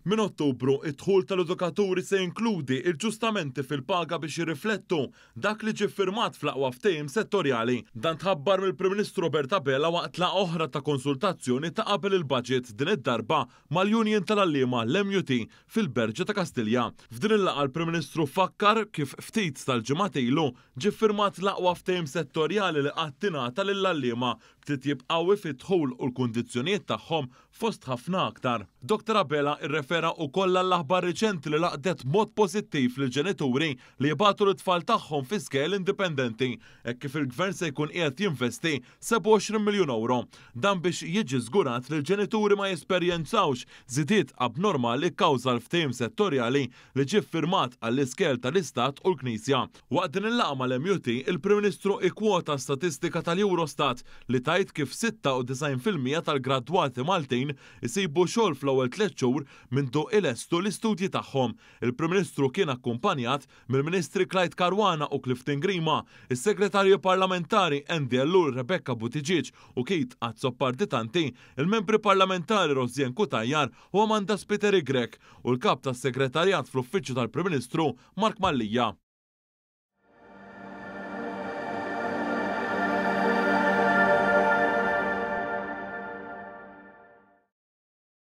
Minn Ottubru, id-dħul tal-edukaturi se jinkludi l-ġustamenti fil-paga biex jirriflettu dak li ġie ffirmat fl-aqwa ftehim settorjali. Dan tħabbar mill-Prim Ministru Robert Abela waqt laqgħa oħra ta' konsultazzjoni ta' qabel il-budget, din id-darba mal-Union tal-Għalliema, l-MUT, fil-Berġa ta' Kastilja. F'din il-laqgħa l-Prim Ministru fakkar kif ftit tal-ġimgħat ilu ġie ffirmat l-aqwa ftehim settorjali li qatt ingħata lill-għalliema b'titjib qawwi fid-dħul u l-kundizzjonijiet tagħhom fost ħafna aktar. Dottor Abela rrefera ukoll għall-aħbar riċenti li laqtet b'mod pożittiv lill-ġenituri li jibagħtu lit-tfal tagħhom fi skejjel indipendenti, hekk kif il-Gvern se jkun qiegħed jinvesti 27 miljun ewro. Dan biex jiġi żgurat li l-ġenituri ma jesperjenzawx żidiet abnormali kawża l-ftehim settorjali li ġie ffirmat għall-iskejjel tal-Istat u l-Knisja. Waqt din il-laqgħa mal-MUT, il-Prim Ministru ikkwota statistika tal-Eurostat li tgħid kif 96% tal-gradwati Maltin isibu xogħol fl-ewwel tlett xhur mindu ilestu l-istudji tagħhom. Il-Prim Ministru kien akkumpanjat mill-Ministri Clyde Caruana u Clifton Grima, is-Segretarji Parlamentari Andy Ellul, Rebecca Buttigieg u Keith Azzopardi Tanti, il-Membri Parlamentari Rosianne Cutajar u Amanda Spiteri Grech u l-Kap tas-Segretarjat fl-Uffiċċju tal-Prim Ministru Mark Mallia.